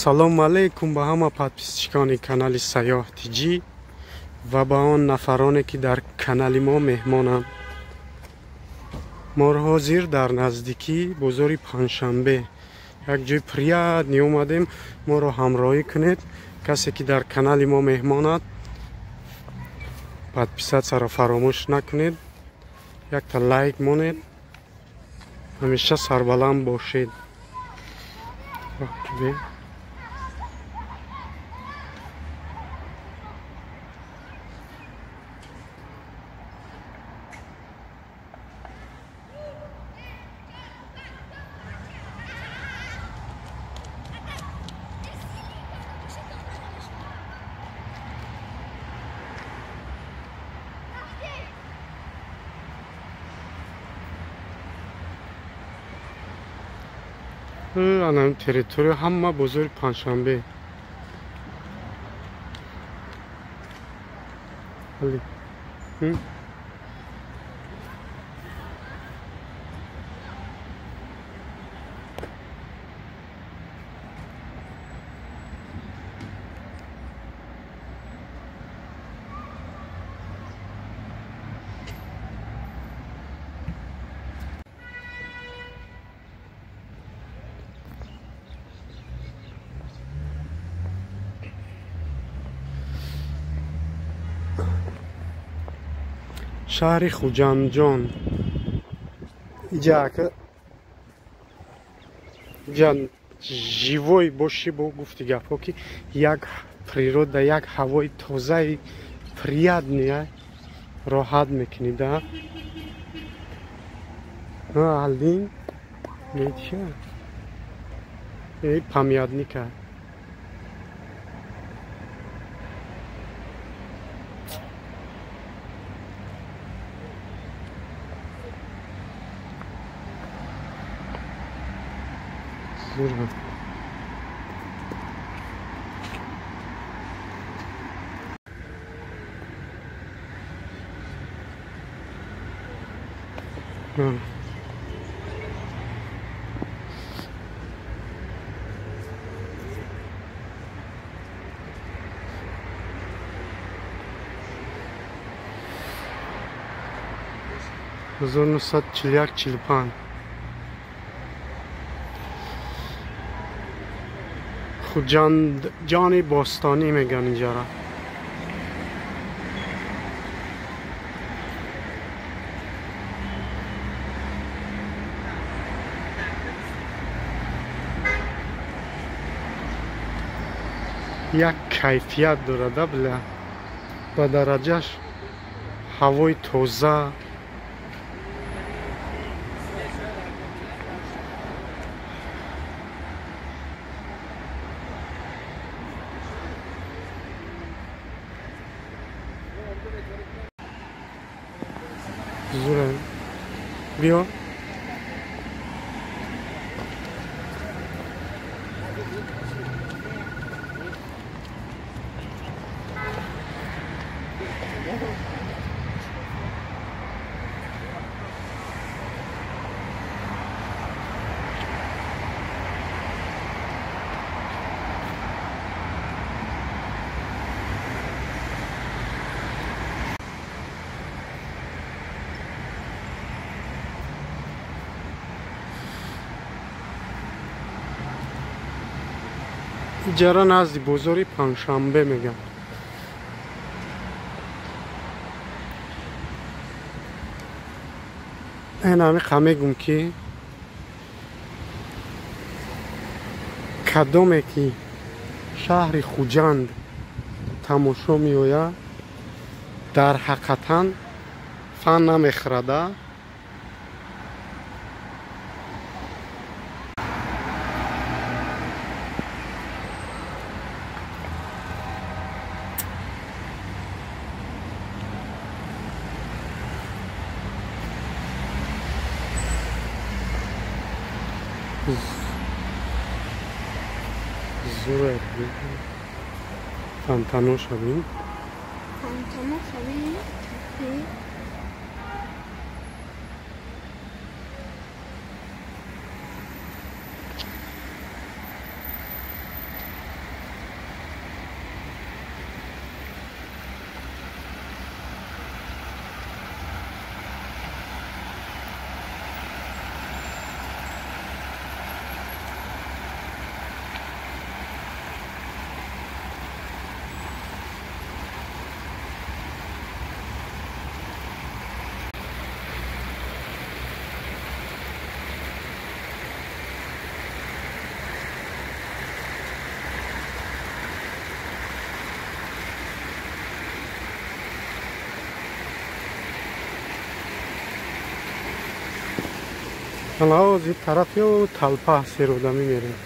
Салом алейкум ба ҳама подписчикони канали Сайёҳ ТЖ ва ба он нафароне ки дар канали мо меҳмонанд. Мо ҳозир дар наздикии бозори Панҷшанбе як ҷои приятный омадем. Моро ҳамроҳӣ кунед. Касе ки дар канали мо меҳмонад, подписатсияро фаромӯш накунед, якта лайк монед, ҳамеша сарбаланд бошед. Анам территория ҳама бозори Панҷшанбе. Шаҳри Хуҷанджон. Иҷа живой боши, бо гуфти гапҳо ки як природа, як ҳавои тозаи приятный роҳат мекунӣ да. Алдин неча? Памятника. Здорово. Зону сад чиляк чилпан. Хуҷанджони бостонӣ меган инҷара. Як кайфият дорада бля. Ба дараҷаш ҳавои тоза. Зура. Биё. Иҷара назди бозори Панҷшанбе мегӯям. Ин ҳамиқа мегӯм ки кадоме ки шаҳри Хуҷанд тамошо меояд, дар ҳақиқатан фан намехӯрада. Зура фонтано шавем. Фонтано шавем. Ҳозир тарафи талпа серодамӣ мерем.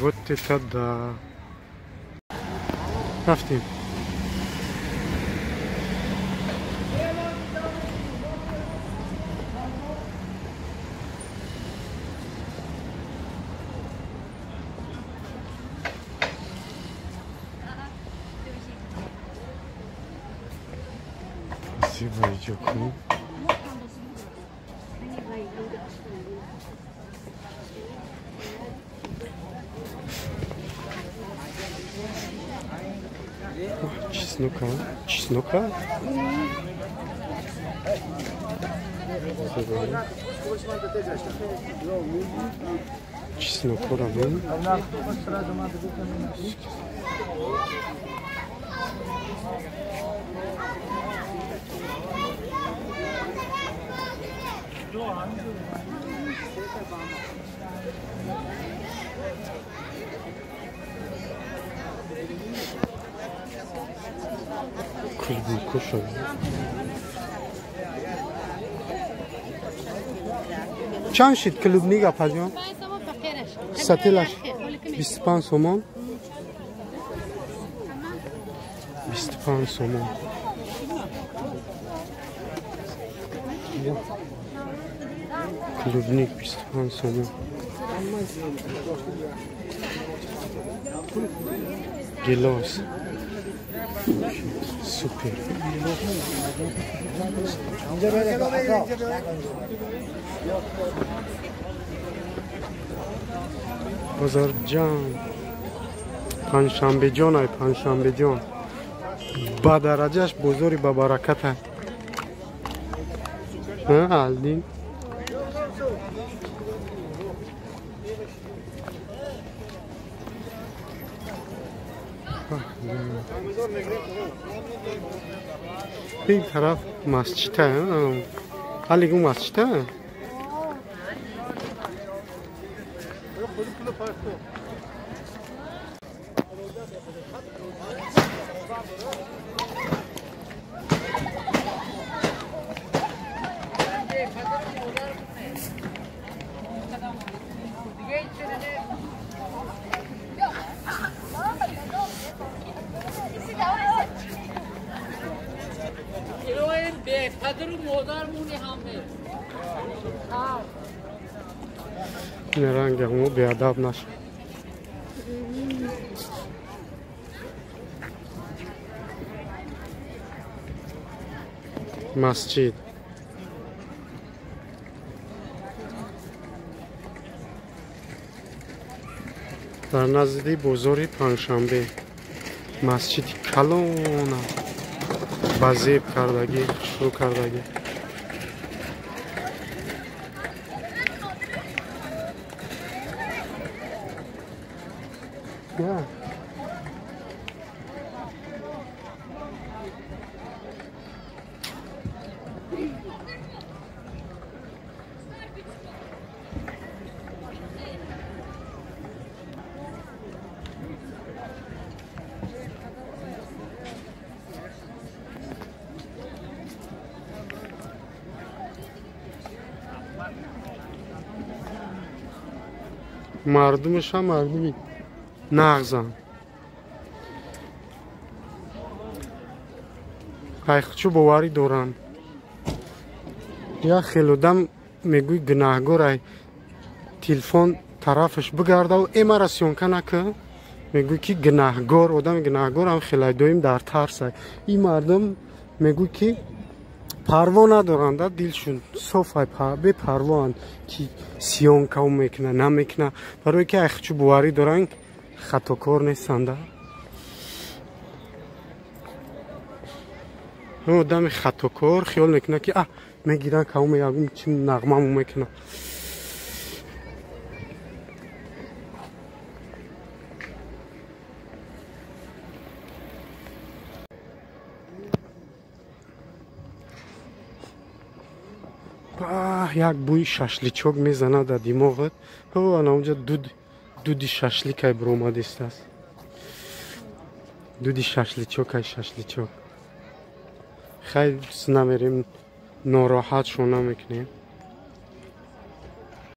Вот это да. Рафтем. Спасибо, Иджоку. Чеснока, чеснока. Чесноку равен. Клубнику. Чанд шид клубника пажон? Сателаш 25 сомон. 25 сомон. Клубник 25 сомон. Гилос. Супер. Бозорҷон. Панҷшанбеҷон ай панҷшанбеҷон. Ба дараҷаш бозори ба бараката. Алдин. Ин тараф масҷида, алигу масҷида. Ранги беадаб наш. Масҷид. Дар назди бозори Панҷшанбе масҷиди калона ба зеб кардагӣ, хушрӯ кардагӣ. Мардумаш ҳам мардуми нағзанд. Ҳайхчу боварӣ доранд. Як хел одам мегӯй гунаҳгор ай телефон тарафаш бигарда э мара съёмка накун. Мегӯй ки гунаҳгор, одами гунаҳгор ҳам хелай доим дар тарс ай. Ин мардум мегӯй ки Парво надоранд, дилшун софай, бепарвоанд, ки съёмка мекуна, намекуна, барое ки айхчу боварӣ доранд, хатокор нестанда. Одами хатокор хиёл мекуна, ки а мегиран, кауме ягум чи нағмаму мекуна. Як бӯи шашличок мезанад дар димоғат. Ана унҷа дуди шашликай биромадистааст, дуди шашличокай, шашличок. Хай, намерем, нороҳат шон намекунем.